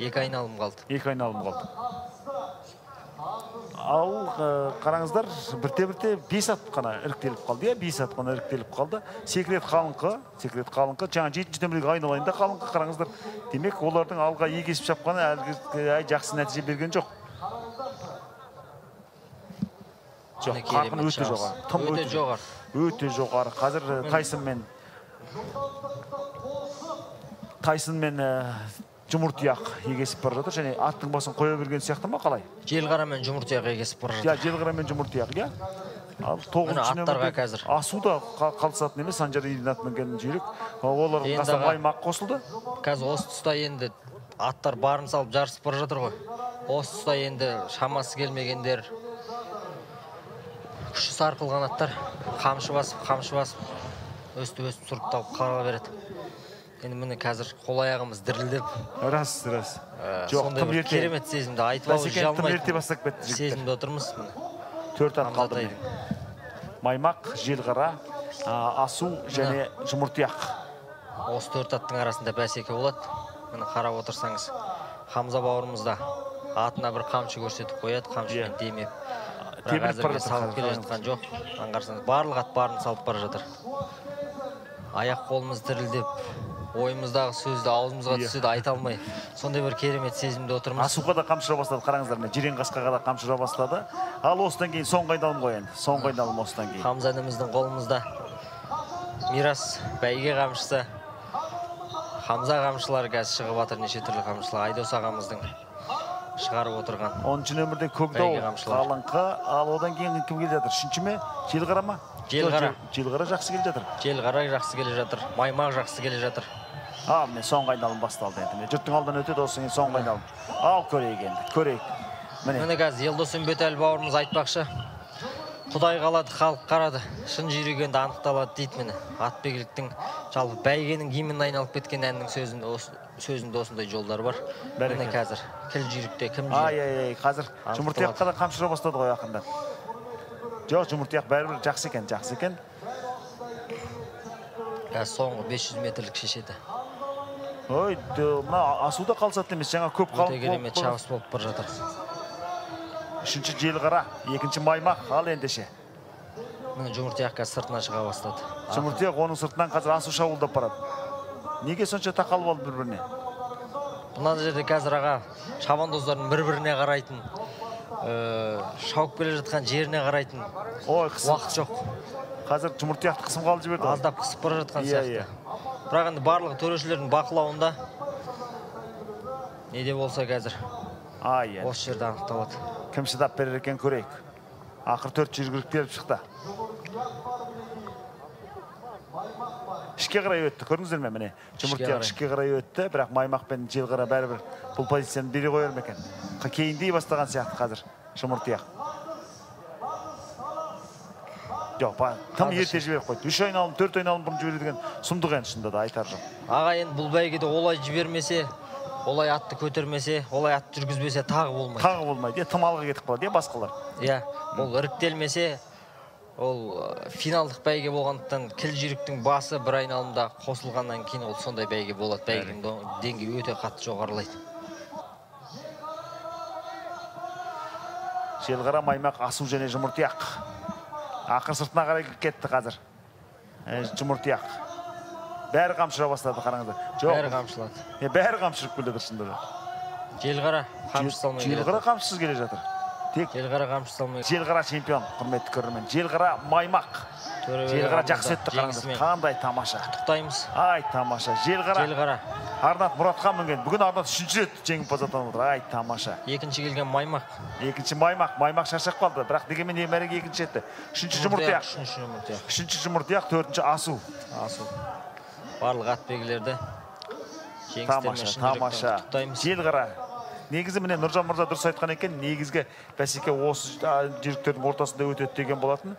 Екі айналым қалды. Екі айналым қалды. Ал қараңыздар, бірте-бірте 5 ат қана іріктеліп қалды. Иә, 5 ат қана іріктеліп қалды. Секрет қалыңқы, секрет қалыңқы. Жаңа 7-ші нөмірдегі айналайында қалыңқы, қараңыздар. Демек, олардың алға егесіп шапқаны әлгі жақсы нәтиже берген жоқ. Жоқ, қарқын өте жоғары. Тым өте жоғары. Өте жоғары. Қазір Тайсон мен Жұмыртұяқ егесіп бара жатыр. Және аттың басын қоя берген сияқты ма, қалай? Желқара мен Жұмыртұяқ егесіп бара жатыр. Иә, Желқара мен Жұмыртұяқ, иә. Ал 9-шы нөмірде қазір Асу да қалысатын емес, Санжар Ильинат мінген жүйрік. Олардың қасына Маймақ қосылды. Қазір осы тұста енді аттар барын салып жарысып бара жатыр ғой. Осы тұста енді шамасы келмегендер, күші сарқылған аттар қамшы басып, қамшы басып, өстіп-өстіп сұрыпталып қала береді. Енді міне қазір қол аяғымыз дірілдеп. Рас, рас. Жоқ, тым ерте. Керемет сезімді айтып ауыз жей алмайтын. Тым ерте бастап кетті жігіттер. Сезімде отырмыз. 4 ат қалды. Маймақ, Желқара, Асу және Жұмыртұяқ. Осы 4 аттың арасында бәсеке болады. Міне қарап отырсаңыз, Хамза бауырымыз да атына бір қамшы көрсетіп қояды, қамшымен демеп. Бірақ әзірге салып келе жатқан жоқ. Аңғарсаңыз, барлық ат барын салып бара жатыр. Аяқ қолымыз дірілдеп, ойымыздағы сөзді аузымызға түссе де айта алмай, сондай бір керемет сезімде отырмыз. Асуға да қамшы ұра бастады, қараңыздар, міне Жирен қасқаға да қамшы ұра бастады. Ал осыдан кейін соңғы айналым ғой енді, соңғы айналым осыдан кейін. Хамза ініміздің қолымызда Мирас бәйге қамшысы, Хамза қамшылары қазір шығып жатыр, неше түрлі қамшылар. Айдос ағамыздың шығарып отырған. 10-шы нөмірде Көкдау қалыңқы, ал одан кейін кім келе жатыр? 3-ші ме? Желқара ма? Желқара. Желқара жақсы келе жатыр. Желқара жақсы келе жатыр. Маймақ жақсы келе жатыр. Ал міне соңғы айналым басталды енді. Міне жұрттың алдынан өтеді, осыдан кейін соңғы айналым. Ал көрейік енді, көрейік. Міне. Міне қазір Елдос Үмбетәлі бауырымыз айтпақшы. Құдай қалады, халық қарады. Шын жүйрік енді анықталады дейді міне. Атбегіліктің жалпы бәйгенің гимніне айналып кеткен әннің сөзінде осындай жолдар бар. Міне қазір кіл жүйрікте кім жүйрік? Ай-ай-ай, қазір Жұмыртұяққа да қамшы ұра бастады ғой ақырында. Жоқ, Жұмыртұяқ бәрібір жақсы екен, жақсы екен. Қазір соңғы 500 метрлік шешеді. Ой, мына Асу да қалысатын емес, жаңа көп қалып. Өте керемет шабыс болып бара жатыр. 3-ші Желқара, 2-ші Маймақ, ал ендеше. Міне Жұмыртұяқ қазір сыртынан шыға бастады. Жұмыртұяқ оның сыртынан қазір Асу шабуылдап барады. Неге сонша тақалып алды бір-біріне? Мына жерде қазір аға шабандоздардың бір-біріне қарайтын, шауып келе жатқан жеріне қарайтын. Ой, қысым. Уақыт жоқ. Қазір Жұмыртұяқты қысымға алып жіберді. Аздап қысып бара жатқан сияқты. Бірақ енді барлығы төрешілердің бақылауында. Не де болса қазір. Ай, осы жерде анықталады. Кім шыдап берер екен көрейік. Ақыр 4 жүйрік келіп шықты. Ішке қарай өтті, көрдіңіздер ме міне? Жұмыртұяқ ішке қарай өтті, бірақ Маймақ пен Желқара бәрібір бұл позицияны бере қояр ма екен? Кейіндей бастаған сияқты қазір Жұмыртұяқ. Жоқ, тым ерте жіберіп қойды. 3 айналым, 4 айналым бұрын жіберу деген сұмдық енді шынында да айтар жоқ. Аға, енді бұл бәйгеде олай жібермесе, олай атты көтермесе, олай атты жүргізбесе тағы болмайды. Тағы болмайды, тым алға кетіп қалады, басқалар. Иә, ол іріктелмесе, ол финалдық бәйге болғандықтан кіл жүйріктің басы бір айналымда қосылғаннан кейін ол сондай бәйге болады. Бәйгенің деңгейі өте қатты жоғарылайды. Желқара, Маймақ, Асу және Жұмыртұяқ. Ақыр сыртына қарай кетті қазір. Жұмыртұяқ. Бәрі қамшы ұра бастады, қараңыздар. Жоқ. Бәрі қамшылады. Бәрі қамшы ұрып келе жатыр шынында да. Желқара қамшы салмай келе жатыр. Желқара қамшысыз келе жатыр. Тек Желқара қамшы салмай. Желқара чемпион, құрметті көрермен. Желқара Маймақ. Желқара жақсы өтті, қараңыздар. Қандай тамаша. Құттықтаймыз. Ай, тамаша. Желқара. Желқара. Арнат Мұратхан мінген. Бүгін Арнат 3-ші рет жеңімпаз атанып отыр. Ай, тамаша. Екінші келген Маймақ. Екінші Маймақ. Маймақ шаршап қалды. Бірақ дегенмен мәреге екінші жетті. 3-ші Жұмыртұяқ. 3-ші Жұмыртұяқ. 3-ші Жұмыртұяқ, 4-ші Асу. Асу. Барлық атбегілерді жеңістермен шын жүректен құттықтаймыз. Желқара. Негізі міне Нұржан мырза дұрыс айтқан екен, негізгі бәсеке осы жүйріктердің ортасында өтеді деген болатын.